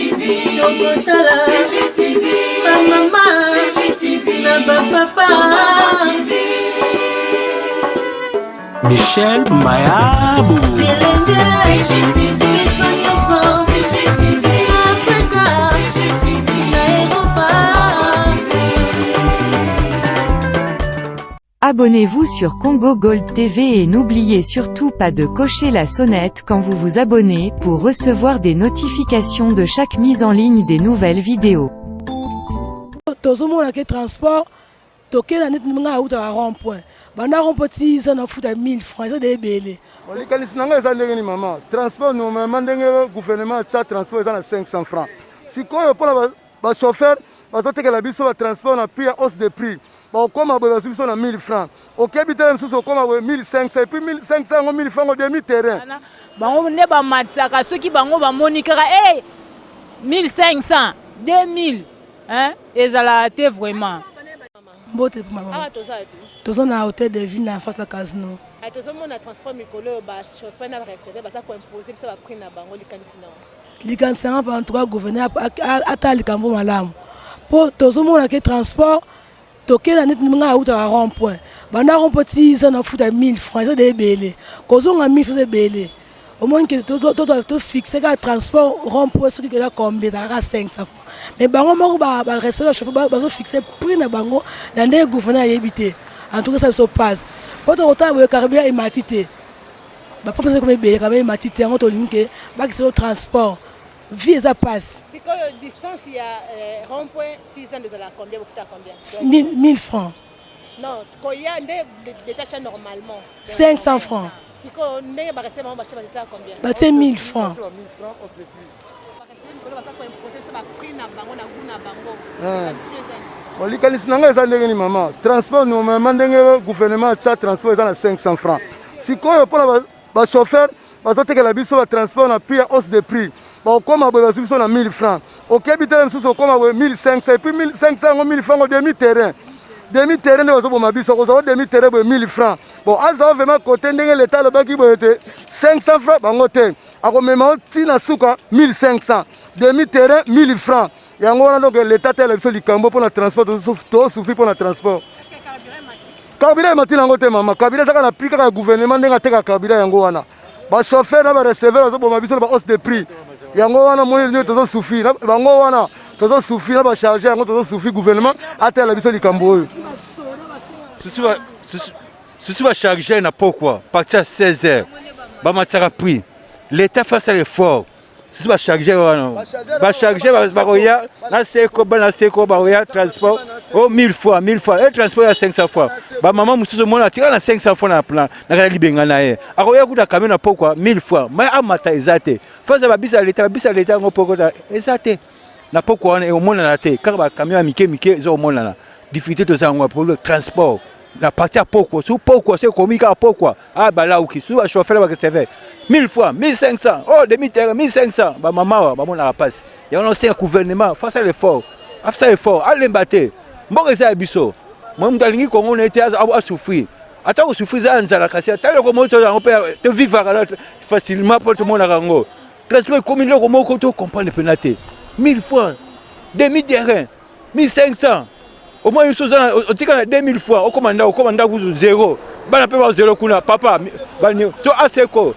CGTV, tokotala CGTV, bamama CGTV, na bapapa TV. Michel Mayabu. Bilenge CGTV, biso nyonso CGTV, Afrika CGTV, na Europa. Abonnez-vous sur Congo Gold TV et n'oubliez surtout pas de cocher la sonnette quand vous vous abonnez pour recevoir des notifications de chaque mise en ligne des nouvelles vidéos. Tozomona ke transport tokenda neti ngai autaka rond point, banda rond point ti eza na futa 1000 francs, eza de ebele. Likanisi na ngai eza ndenge nini, mama? Transport, normalement, ndenge gouvernement atia transport, eza na 500 francs. Sikoyo mpona bachauffeur bazotekela biso batransport na prix ya hausse de prix. Bakokóma boye, bazwi biso na 1000 francs, okebi tele mosusu okóma boye 1500, et puis 1500 yango, 1000 francs, demi terrain. Bango nde bamatisaka soki bango bamoni kaka e 1500, 2000, hein? Ezalaka te vraiment. Mbote mama. Awa toza wapi? Toza na hôtel de ville, na face ya casino. Tozomona transport mikolo oyo, bachauffeur na bareceveur baza koimpose biso baprix na bango. Likanisi nango? Likanisi yango, en tout cas, gouverneur ata likambo malamu, mpo tozomona ke transport tokenda neti ngai autaka rond point, banda rond point ti eza na futa 1000 francs, eza de ebele. Kozonga 1000 francs, eza ebele. Omoni ke tofixe kaka transport rond point, soki eza combien, ezalaka 500 francs, mais bango moko bareceveur, chauffeur, bazofixe prix na bango na ndenge gouverneur ayebi te. En tout cas, ça biso passe, po tokotala boye, carburant emati te, bapompe eza koma ebele, carburant emati te. Yango tolingi ke bakisa transport, vie eza passe. Sikoyo distance ya rond point 6 ans ezala combien? Bofuta combien? 1000 francs. Non, koya nde l'état tia normalement. 500 francs. Sikoyo ndenge bareceveur bango batia, batia combien? Batie 1000 francs. Mikolo baza koimpose biso baprix na bango na gu na bango. Likanisi na ngai eza ndenge nini, mama? Transport, normalement, ndenge gouvernement atia transport, eza na 500 francs. Sikoyo mpona bachauffeur bazotekela biso batransport na prix ya hausse de prix. Bakokóma boye, bazwi biso na 1000 francs, okebi tele mosusu okóma boye 1500, et puis 1500 yango, 1000 francs, demi terrain. Demi terrain nde bazoboma biso. Kozala demi terrain boye 1000 francs, bon, azala vraiment côté ndenge leta alobaki boye te 500 francs, bango te akomema ntina suka 1500, demi terrain 1000 francs. Yango wana, donc leta tela biso likambo mpona transport. Tosouffrir mpona transport. Carburant emati nango te, mama. Carburant ezaka na prix kaka ya gouvernement, ndenge ateka carburant. Yango wana bachauffeur na bareceveur bazoboma biso na bahausse de prix. Yango wana moni nini, tozosouffrir. Bango wana tozosouffrir na bacharge yango, tozosouffrir. Gouvernement atela biso likambo oyo. Susu bachargeur na pokwa, partir ya 16 heures, bamatisaka prix. L'état face à l'effort. Susu bachargeur wana, bachargeur bakoya na seko, bana seko bakoya transport o 1000 fois, 1000 fois e transport ya 500 fois. Bamama mosusu omona atika na 500 fois na plan na kati ya libenga na ye, akoya kuta camion na pokwa 1000 fois, mai amata eza te. Face babisa leta, babisa leta yango pokota eza te. Na pokwa wana eomonana te, kaka bacamion ya mike mike eza komonana. Difficulté toza yango pour transport na parti ya pokwa. Su pokwa so ekomi kaka pokwa, ah, balauki su bachauffeur, bareceveur 1000 fois, 1500, oh, demi terrain 1500. Bamama awa bamonaka mpasi. Yango naosenga gouvernement face à l'effort, afisa effort, alemba te. Mboka eza ya biso. Moi moto alingi Kongo na ye te asouffrir, ata kosouffrir eza ya nzala, kasi ata eloko moko to yango mpe tovivaka facilement, mpo tomonaka yango. Transport ekomi eloko moko tocomprendre mpena te. 1000 francs demi terrain, 1500. Omoi biso oza otika na 2000 fois, okóma ndako, okóma ndako kuzu zéro, bana mpe ba zéro kuna. Papa so aseko,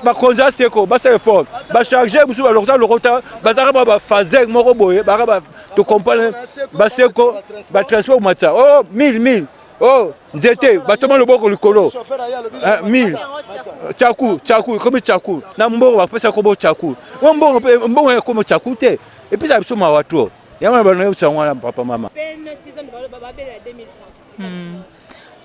bakonzi aseko basala effort. Bacharge mosusu balokota lokota, bazalaka ba bafaser moko boye, baka tocomprendre baseko batransport komatisa o 1000 1000. Oh, nzete batoma loboko likolo 1000. Tchaku tchaku ekomi tchaku na mbongo, bapesa kombo tchaku. O mbongo mpe mbongo ekomi tchaku te, epesaka biso mawa to. Yango na bano yebisa yango wana, papa, mama.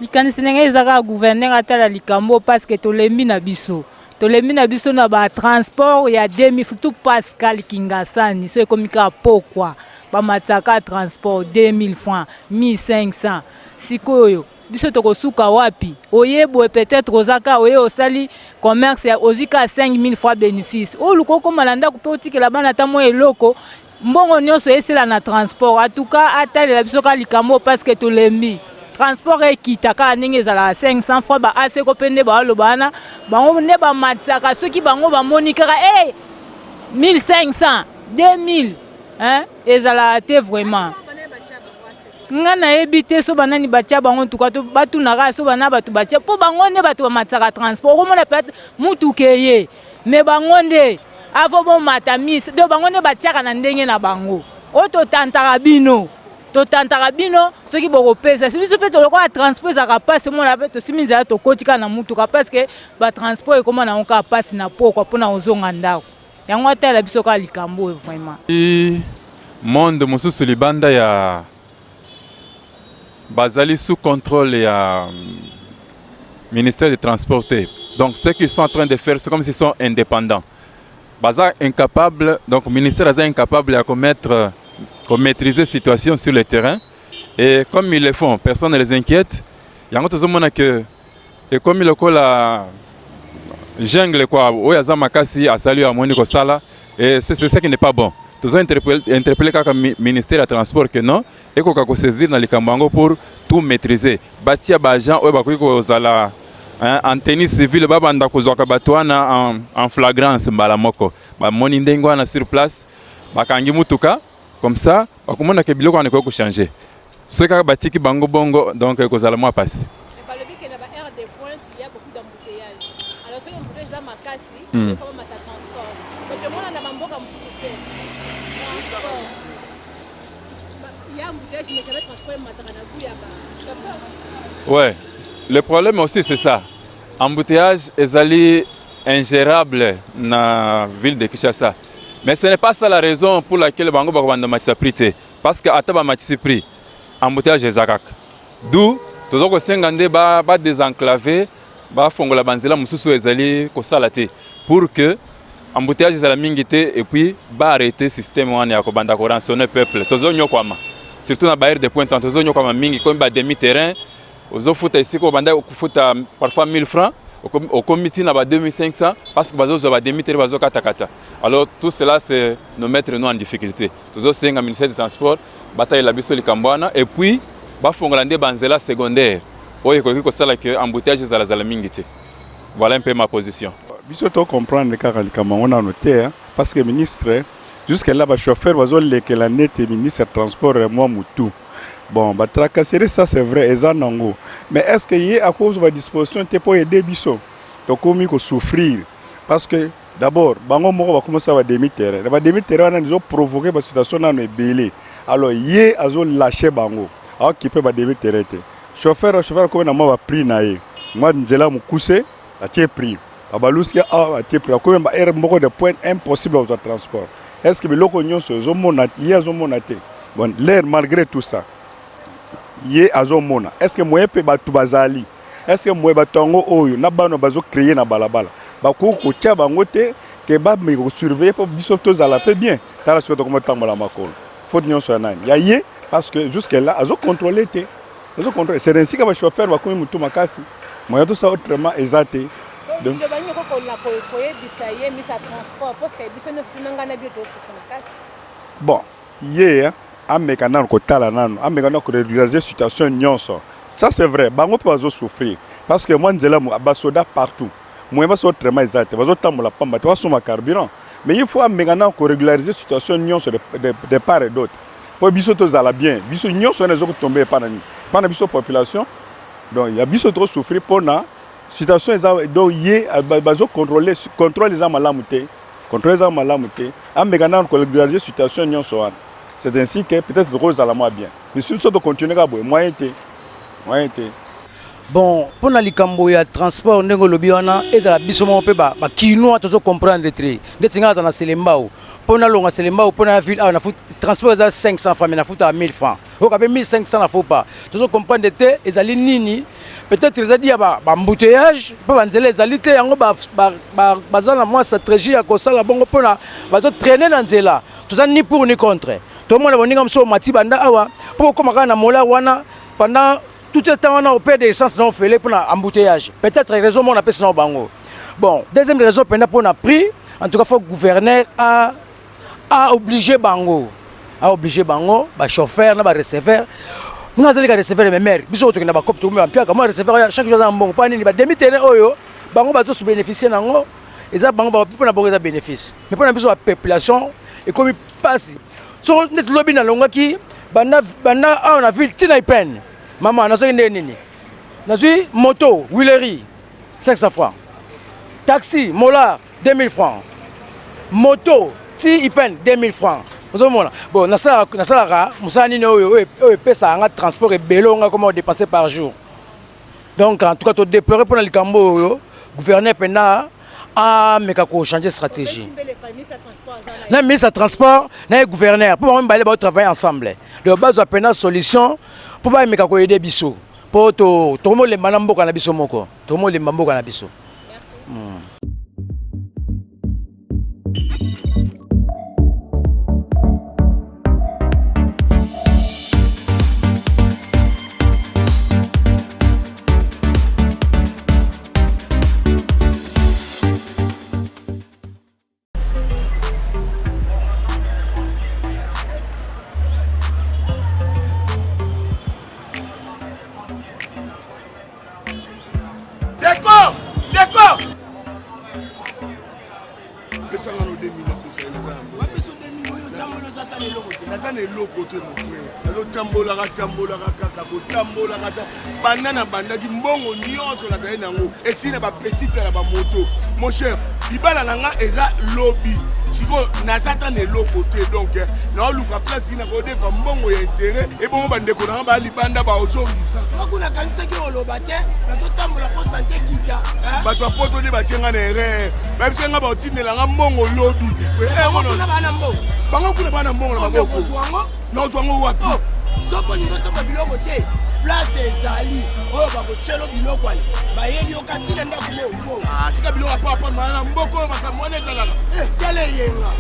Likanisi ndenge eza kaka, gouverneur atala likambo, parce que tolembi na biso, tolembi na biso na batransport ya 2000. Surtout Pascal Kingasani, so ekomi kaka pokwa, bamatisaka transport 2000 francs, 1500. Sikoyo biso tokosuka wapi? Oye boye, peut-être oza kaka oye, osali commerce, ozwi kaka 5000 fois bénéfice, oluka okóma na ndako mpe otikela bana ata mwa eloko, mbongo nyonso esila na transport. En tout cas, atalela biso kaka likambo, parce que tolembi. Transport ekita kaka ndenge ezalaka 500 francs. Baaseko mpe nde baoloba wana, bango nde bamatisaka soki bango bamoni kaka e 1500. 2000, hein, ezalaka te vraiment. Nga nayebi te so banani batia bango. Ntuka batunaka so bana bato batia, mpo bango nde bato bamatisaka transport. Okomona pe mutuka eye, me bango nde avo bomata mis. Donc bango nde batiaka na ndenge na bango. Oyo totantaka bino, totantaka bino soki bokopesa si biso mpe. Lokola transport ezalaka mpasi, omona mpe tosimi nzela, tokoti kaka na mutuka, parce que batransport ekóma nango kaka mpasi na pokwa mpona kozonga ndako. Yango atala biso kaka likambo oyo vraiment. Monde mosusu libanda ya bazali sous contrôle ya ministère des Transports te. Donc ce qu'ils sont en train de faire, c'est comme s'ils sont indépendants. Baza incapable, donc ministère aza incapable ya komettre, komaîtriser situation sur le terrain. Et comme ils le font, personne ne les inquiète. Yango tozomona que ekomi lokola jungle quoi. Oyo aza makasi asali oyo amoni kosala, et c'est ce qui n'est pas bon. Toza interpeller kaka ministère ya Transport que non, ekoka kosaisir na likambo yango pour tout maîtriser. Batia baagent oyo bakoki kozala en tenue civile, babanda kozwaka bato wana en flagrance mbala moko. Bamoni ndenge wana sur place, bakangi mutuka. Comme ça bakomona ke biloko wana ekoki kochanger. Soki kaka batiki bango bongo, donc ekozala mwa pasi. Balobi ke na ba heure de pointe, il y a beaucoup d'embouteillage. Alors soki embouteillage eza makasi, il faut bamata transport. Mais tomona na bamboka mosusu te, transport, il y a embouteillage, mais jamais transport emataka na goût ya bachauffeur. Ouais, le problème aussi, c'est ça. Embouteillage ezali ingérable na ville de Kinshasa. Mais ce n'est pas ça la raison pour laquelle bango bakobanda matisa prix te. Parce que ata bamatisi prix, embouteillage eza kaka. D'où toza kosenga nde ba, ba désenclaver, bafongola banzela mosusu ezali kosala te pour que embouteillage ezala mingi te, et puis baarrêter système wana ya kobanda korançonner peuple. Tozonyokwama surtout na baheure de pointe, tozonyokwama mingi. Komi ba demi terrain, ozofuta esika obanda kofuta parfois 1000 francs, okomi ntina ba 2500, parce que bazozwa ba demi terrain, bazokatakata. Alors tout cela, c'est nous mettre nous en difficulté. Tozosenga ministère des Transports batalela biso likambo wana, et puis bafongola nde banzela secondaire oyo ekoki kosala ke embouteillage ezalazala mingi te. Voilà un peu ma position. Biso tocomprendre kaka likambo yango nano te, parce que ministre, jusque là, bachauffeur bazolekela neti ministre transport mwa mutu. Bon, batracasserie, ça c'est vrai, eza nango, mais est ce que ye akozwa badisposition te mpo aider biso? Tokomi kosouffrir parce que d'abord bango moko bakomisa bademi terrain. Na bademi terrain wana, ezoprovoke basituation nano ebele. Alors ye azolâche bango, aokipe bademi terrain te. Chauffeur akomi na mwa baprix na ye, mwa nzela mokuse atie prix, babaluski awa atie prix, akomi ba heure moko de pointe, impossible kozwa transport. Est ce que biloko nyonso ezomona, ye azomona te? Bon, l'air, malgré tout ça, ye azomona. Est ce que moye mpe bato bazali, est ce que moye bato yango oyo na bana bazocréer na balabala, bakoki kotia bango te ke bameka kosurveiller mpo biso tozala mpe bien? Tala soki tokoma kotambola makolo, faute nyonso ya nani? Ya ye, parce que jusque là azocontrôle te, azocontrôle. C'est ainsi que bachauffeur bakomi motu makasi, moyen tosala autrement eza te. Donc bangi koyebisa ye ministre ya Transport, parce que biso nyonso tunanga na bio tosouffre makasi. Bon, ye ameka nano kotala nano, ameka nano korégulariser situation nyonso. Ça c'est vrai, bango mpe bazosouffrir, parce que mwa nzela, basoda partout, moyen baso autrement eza te, bazotambola pamba te, basomba carburant. Mais il faut ameka nano korégulariser situation nyonso de part et d'autre mpo biso tozala bien. Biso nyonso wana ezokotombe epa na nini? Epa na biso population. Donc ya biso tokosouffrir mpona situation eza. Donc ye bazocontrôle, contrôle eza malamu te, contrôle eza malamu te. Ameka nano korégulariser situation nyonso wana. C'est ainsi que peut-être tokozala mwa bien. Mais si biso tocontinue kaka boye, moyen te, moyen te. Bon, mpona likambo ya transport, ndenge olobi wana, ezala biso moko mpe bakinois tozocomprendre te. Ndeti ngai aza na Selembao, mpo nalonga Selembao mpo na ville awa, transport eza 500 francs, mais nafutaka 1000 francs, oyoka mpe 1500 na faux pas. Tozocomprendre te ezali nini. Peut-être ezali ya baembouteillage mpo banzela ezali te. Yango baza na mwa stratégie ya kosala bongo mpona bazotraîne na nzela. Toza ni pour ni contre. Tomona boninga mosusu omati banda awa mpo okóma kaka na mola wana, pendant tout le temps wana operde essence na ofele mpona embouteillage. Peut-être raison moko napesi na bango. Bon, deuxième raison mpenza mpona prix, en tout cas faut gouverneur a a obligé bango, a obligé bango bachauffeur na bareceveur. Nga azali ka receveur, mais maire biso tokenda bacope, tokomi bampiaka. Mwa receveur chaque jour aza na mbongo. Mpo nini bademi terrain oyo bango bazobénéficie nango? Eza bango, mpona bango eza bénéfice, mais mpona biso bapopulation Ekomi pasi. Soko neti lobi nalongwaki banda banda awa na ville ti na ipene. Mama nazwaki ndenge nini? Nazwi moto Willery 500 francs. Taxi Molar 2000 francs. Moto ti ipene 2000 francs. Ozomona bon nasalaka nasalaka mosala nini oyo oyo epesaka nga transport ebele oyo nga koma kodepenser par jour. Donc en tout cas to déplorer mpona likambo oyo gouverneur mpena ameka kochanger stratégie na ministre ya transport na ye gouverneur mpo bango mibale baotravaille ensemble donc bazwa mpena solution mpo bameka koyede biso mpo tokomolemba na mboka na biso moko tokomolemba mboka na biso mm. Décor! Décor! Pesa nga no 2000 napesa ye naza na Bapesa 2000 oyo otambola oza ata na eloko te. Naza na eloko te mon frère. Nazotambolaka tambolaka kaka kotambolaka ta banda na bandaki mbongo nyonso nazali na yango esili na bapetite na bamoto mon cher libala na nga eza lobi sikoyo naza ata na eloko te donc eh, naoluka place nini nakodefa mbongo ya intere ebongo bandeko na nga baya libanda baozongisa Maku nakanisaki oloba te nazotambola mpo sante kita eh? bato ya poto nde batie nga na erreur bayebisa nga baotindela nga mbongo lobi Bango kuna baa na mbongo bango kuna baa na mbongo na maboko okozwa yango nazwa yango wapi oh, soki olingi osomba biloko te place ezali oyo bakotyelo biloko ale bayeli yo kati na ndako mo ah, tika biloko ya papa mana na mboka oyo makambo wana ezalaka eh, tala eyenga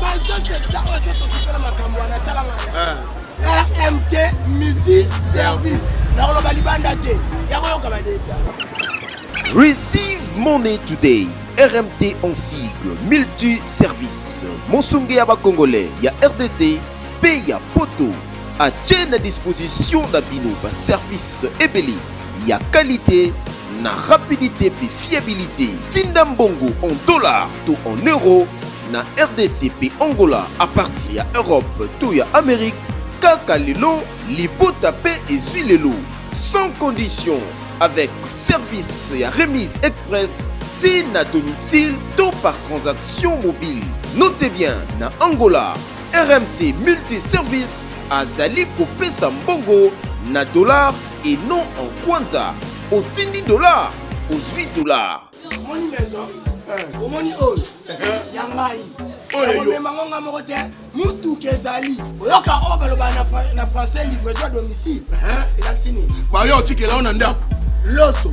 bazosesa oyo ezosokipela makambo wana talanga eh. rmt multi service nakoloba libanda te yakoyoka badeta Receive Money Today, RMT en sigle, multi-service, mosonge ya ba Congolais ya RDC mpe ya poto atie na disposition na bino ba service ebele ya qualité na rapidité mpe fiabilité. Tinda mbongo en dollars to en euro na RDC mpe Angola à partir ya Europe to ya Amérique kaka lelo libota mpe ezwi lelo sans condition avec service ya remise express ti na domicile to par transaction mobile. Notez bien na Angola RMT Multi Service azali kopesa mbongo na dollar et non en kwanza. Otindi dollar, ozwi dollar. Omoni maison eh. omoni oyo eh. ya ngai nakomema ngo ngai moko te motuka ezali oyoka oyo balobaka na français livraison à domicile eh. elakisi nini bayo otikela yo na ndako loso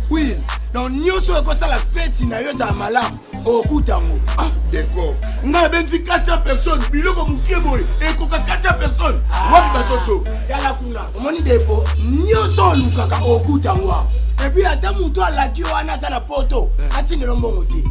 huile donc nyonso ekosala feti na yo ezala malamu okokuta yango ah decor ngai abengisi 400 personnes biloko moke boye ekoka 400 personnes ah, wapi basoso tala kuna omoni depo nyonso olukaka okokuta yango awa epuis ata moto alaki yo wana aza na poto eh. atindelo mbongo te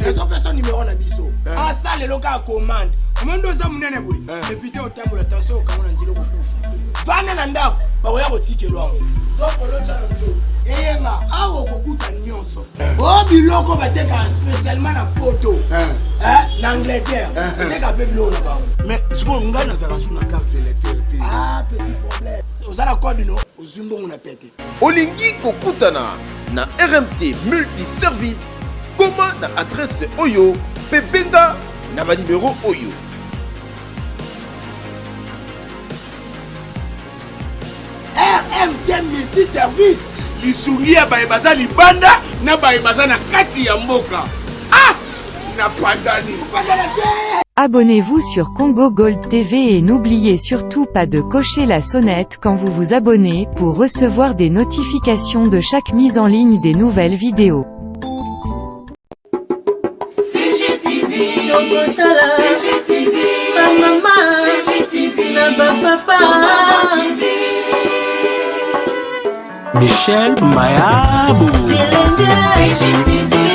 ezopesa nimero na biso eh. asalelo kaka commande omoni nde oza monene boye eh. evite otambola tension okango na nzela okokufa vanda na ndako bakoya kotikelwa yango zokoloca na nzoto eyenga awa okokuta nyonso o oh, biloko batekaka spécialement na poto eh. Eh, na angleterre bateka eh. mpe biloko na bango mais sikoyo ngai nazalaka su na carte électeur te ah petit problème oza na code no ozwi mbongo na pete olingi kokutana na rmt multi service koma na adresse oyo mpe benga na banimero oyo RMT multi service. Lisungi ya baye baza libanda na baye baza na kati ya mboka. Ah! Na panzani. Abonnez-vous sur Congo Gold TV et n'oubliez surtout pas de cocher la sonnette quand vous vous abonnez pour recevoir des notifications de chaque mise en ligne des nouvelles vidéos. CGTV, Tokotala, CGTV, ba mama, CGTV, na ba papa, TV. Michel Mayabo. CGTV.